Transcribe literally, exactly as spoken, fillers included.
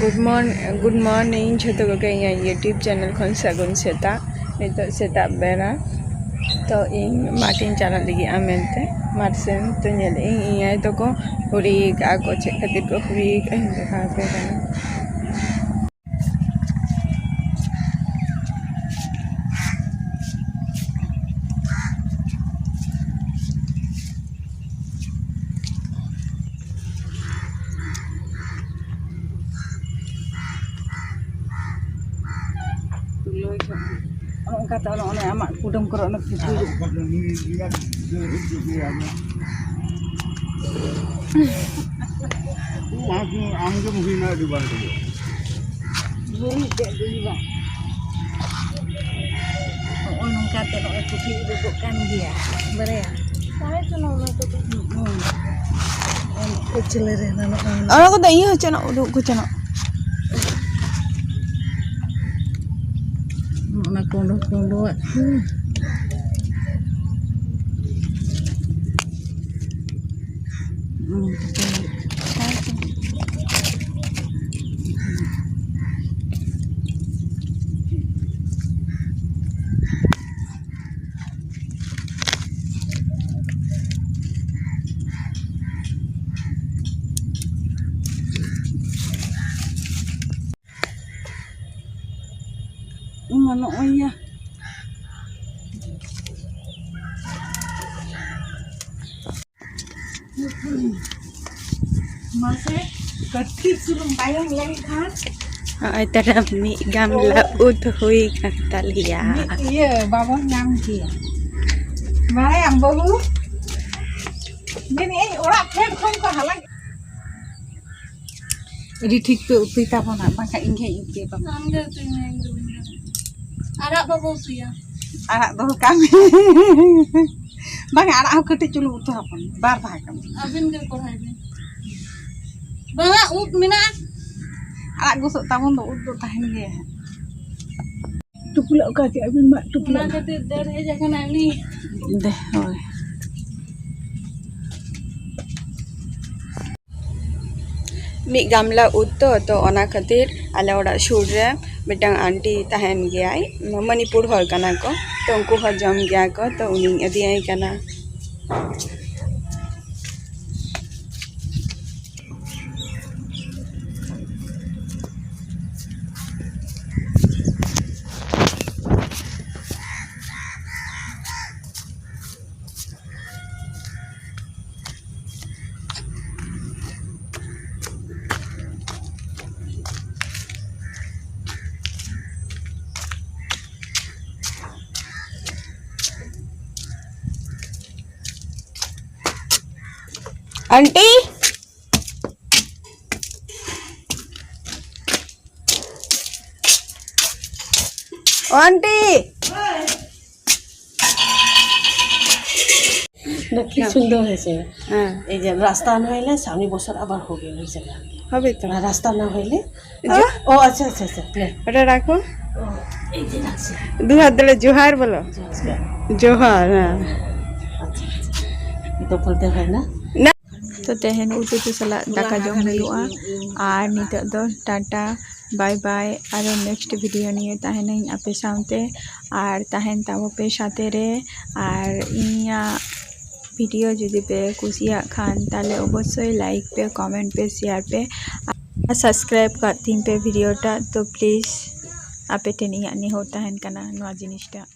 Good morning, good morning ᱡᱷᱚᱛᱚ ᱠᱚᱜᱮ ᱤᱧᱟᱹᱜ YouTube channel ᱠᱷᱚᱱ ᱥᱟᱹᱜᱩᱱ ᱥᱮᱛᱟᱜ᱾ ᱱᱤᱛᱚᱜ ᱥᱮᱛᱟᱜ ᱵᱮᱲᱟ, ᱛᱚ ᱤᱧ ᱢᱟᱴᱷ ᱤᱧ ᱪᱟᱞᱟᱜ ᱞᱟᱹᱜᱤᱫᱼᱟ ᱢᱮᱱᱛᱮ ᱢᱟᱴᱷ ᱥᱮᱱ᱾ ᱛᱚ ᱧᱮᱞᱮᱫ ᱟᱹᱧ ᱤᱧ ᱟᱭᱳ ᱛᱟᱠᱚ ᱦᱩᱲᱩ ᱤᱨ ᱠᱟᱜᱼᱟ ᱠᱚ, ᱪᱮᱫ ᱠᱷᱟᱹᱛᱤᱨ ᱠᱚ ᱦᱩᱲᱩ ᱤᱨ ᱠᱟᱜᱼᱟ ᱤᱧ ᱫᱮᱠᱷᱟᱣ ᱟᱯᱮ ᱠᱟᱱᱟ᱾ ᱛᱩᱞᱟᱹᱣ ᱡᱚᱝ᱾ ᱚᱱᱮ ᱚᱱᱠᱟ ᱛᱮ ᱚᱱᱮ, ᱚᱱᱮ ᱟᱢᱟᱜ ᱠᱩᱰᱟᱹᱢ ᱠᱚᱨᱮ ᱚᱱᱮ ᱯᱩᱴᱩᱡᱚᱜ᱾ ᱟᱢ ᱜᱮᱢ ᱦᱩᱭᱱᱟ ᱟᱹᱰᱤ ᱵᱟᱨ ᱜᱮ᱾ ᱜᱩᱨᱤᱡ ᱛᱮᱫ ᱫᱚ ᱦᱩᱭᱩᱜᱼᱟ᱾ ᱱᱚᱜᱼᱚᱭ ᱱᱚᱝᱠᱟ ᱛᱮ ᱱᱚᱜᱼᱚᱭ ᱯᱩᱴᱷᱤ ᱩᱰᱩᱠᱚᱜ ᱠᱟᱱ ᱜᱮᱭᱟ, ᱵᱟᱲᱟᱭᱟ? ᱛᱟᱦᱮᱸ ᱦᱚᱪᱚᱱᱚᱜ ᱚᱱᱟ ᱠᱚᱫᱚ᱾ ᱦᱩᱸ᱾ ᱯᱟᱹᱪᱷᱞᱟᱹ ᱨᱮ ᱱᱟᱱᱟ ᱦᱩᱱᱟᱹᱨ᱾ ᱚᱱᱟ ᱠᱚᱫᱚ ᱤᱭᱟᱹ ᱦᱚᱪᱚᱱᱚᱜ, ᱩᱰᱩᱠ ᱦᱚᱪᱚᱱᱚᱜ᱾ ᱚᱱᱟ ᱠᱚ ᱩᱰᱩᱠ ᱠᱚ ᱩᱰᱩᱠᱟᱜ ᱠᱚ᱾ ᱚᱱᱟ ᱱᱚᱜᱼᱚᱭ ᱭᱟ᱾ ᱢᱟᱥᱮ ᱠᱟᱹᱴᱤᱡ ᱪᱩᱞᱩᱝ ᱛᱟᱭᱚᱢ ᱞᱮᱱᱠᱷᱟᱱ᱾ ᱱᱚᱜᱼᱚᱭ ᱛᱟᱨᱟ ᱢᱤᱫ ᱜᱟᱢᱞᱟ ᱩᱫ ᱦᱩᱭ ᱠᱟᱱ ᱛᱟᱞᱮᱭᱟ᱾ ᱢᱤᱫ ᱤᱭᱟᱹ ᱵᱟᱵᱚᱱ ᱧᱟᱢ ᱠᱮᱭᱟ᱾ ᱵᱟᱲᱟᱭᱟᱢ ᱵᱟᱹᱵᱩ? ᱢᱮᱱᱮᱫ ᱟᱹᱧ ᱚᱲᱟᱜ ᱯᱷᱮᱰ ᱠᱷᱚᱱ ᱠᱚ ᱦᱟᱞᱟᱝ᱾ ᱟᱹᱰᱤ ᱴᱷᱤᱠ ᱯᱮ ᱩᱛᱩᱭ ᱛᱟᱵᱚᱱᱟ, ᱵᱟᱝᱠᱷᱟᱱ ᱤᱧ ᱜᱮ ᱩᱛᱩᱭ ᱛᱟᱵᱚᱱᱟ᱾ ᱟᱢ ᱜᱮ ᱩᱛᱩᱭ ᱢᱮ, ᱤᱧ ᱫᱚ ᱵᱟᱹᱧ ᱫᱟᱲᱮᱭᱟᱜᱼᱟ᱾ ᱟᱲᱟᱜ ᱵᱟᱵᱚ ᱩᱛᱩᱭᱟ᱾ ᱟᱲᱟᱜ ᱫᱚᱦᱚ ᱠᱟᱜ ᱢᱮ᱾ ᱵᱟᱝ, ᱟᱲᱟᱜ ᱦᱚᱸ ᱠᱟᱹᱴᱤᱡ ᱪᱩᱞᱩᱝ ᱩᱛᱩ ᱦᱚᱯᱚᱱ, ᱵᱟᱨ ᱫᱷᱟᱣ ᱠᱟᱹᱢᱤ᱾ ᱟᱹᱵᱤᱱ ᱜᱮ ᱠᱚᱲᱦᱟᱭ ᱵᱤᱱ᱾ ᱵᱟᱝᱟ, ᱩᱫ ᱢᱮᱱᱟᱜᱼᱟ᱾ ᱟᱲᱟᱜ ᱜᱚᱥᱚᱜ ᱛᱟᱵᱚᱱ ᱫᱚ, ᱩᱫ ᱫᱚ ᱛᱟᱦᱮᱱ ᱜᱮᱭᱟ᱾ ᱴᱩᱯᱞᱟᱹᱜ ᱚᱠᱟ ᱠᱮᱜᱼᱟ ᱵᱤᱱ? ᱢᱟ ᱴᱩᱯᱞᱟᱹᱜ ᱚᱱᱟ ᱢᱮ᱾ ᱠᱷᱟᱹᱛᱤᱨ ᱫᱟᱹᱲ ᱦᱮᱡ ᱟᱠᱟᱱᱟ ᱩᱱᱤ᱾ ᱫᱮ, ᱦᱳᱭ᱾ ᱢᱤᱫ ᱜᱟᱢᱞᱟ ᱩᱫ ᱛᱚ, ᱛᱚ ᱚᱱᱟ ᱠᱷᱟᱹᱛᱤᱨ ᱟᱞᱮ ᱚᱲᱟᱜ ᱥᱩᱨ ᱨᱮ ᱢᱤᱫᱴᱟᱝ ᱟᱱᱴᱤ ᱛᱟᱦᱮᱱ ᱜᱮᱭᱟᱭ, ᱢᱚᱱᱤᱯᱩᱨ ᱦᱚᱲ ᱠᱟᱱᱟ ᱠᱚ, ᱛᱚ ᱩᱱᱠᱩ ᱦᱚᱸ ᱡᱚᱢ ᱜᱮᱭᱟ ᱠᱚ, ᱛᱚ ᱩᱱᱤᱧ ᱤᱫᱤᱭᱟᱭ ᱠᱟᱱᱟ᱾ ᱟᱱᱴᱤ, ᱚ ᱟᱱᱴᱤ। না, কি সুন্দর হয়েছে। হ্যাঁ। এই যে রাস্তা না হইলে সামনে বছর আবার হবে ওই জায়গা। হবে তো। আর রাস্তা না হইলে, এই যে, ও আচ্ছা, আচ্ছা, আচ্ছা, নে। ওটা রাখো। ও, এই যে রাখছি। দু হাত ধরে জোহার বলো। জোহার। জোহার, হ্যাঁ। আচ্ছা, আচ্ছা। তো বলতে হয় না? না। ᱛᱚ ᱛᱮᱦᱮᱧ ᱩᱛᱩ ᱩᱛᱩ ᱥᱟᱞᱟᱜ ᱫᱟᱠᱟ ᱡᱚᱢ ᱦᱩᱭᱩᱜᱼᱟ᱾ ᱟᱨ ᱱᱤᱛᱚᱜ ᱫᱚ ᱴᱟᱴᱟ, ᱵᱟᱭ ᱵᱟᱭ, ᱟᱨᱚ next video ᱱᱤᱭᱮ ᱛᱟᱦᱮᱱᱟᱹᱧ ᱟᱯᱮ ᱥᱟᱶᱛᱮ᱾ ᱟᱨ ᱛᱟᱦᱮᱱ ᱛᱟᱵᱚ ᱯᱮ ᱥᱟᱛᱮ ᱨᱮ᱾ ᱟᱨ ᱤᱧᱟᱹᱜ video ᱡᱩᱫᱤ ᱯᱮ ᱠᱩᱥᱤᱭᱟᱜ ᱠᱷᱟᱱ, ᱛᱟᱦᱞᱮ ᱚᱵᱚᱥᱥᱳᱭ like ᱯᱮ, comment ᱯᱮ, share ᱯᱮ, ᱟᱨ subscribe ᱠᱟᱜ ᱛᱤᱧ ᱯᱮ video ᱴᱟᱜ᱾ ᱛᱚ please, ᱟᱯᱮ ᱴᱷᱮᱱ ᱤᱧᱟᱹᱜ ᱱᱮᱦᱚᱨ ᱛᱟᱦᱮᱱ ᱠᱟᱱᱟ ᱱᱚᱣᱟ ᱡᱤᱱᱤᱥᱴᱟᱜ᱾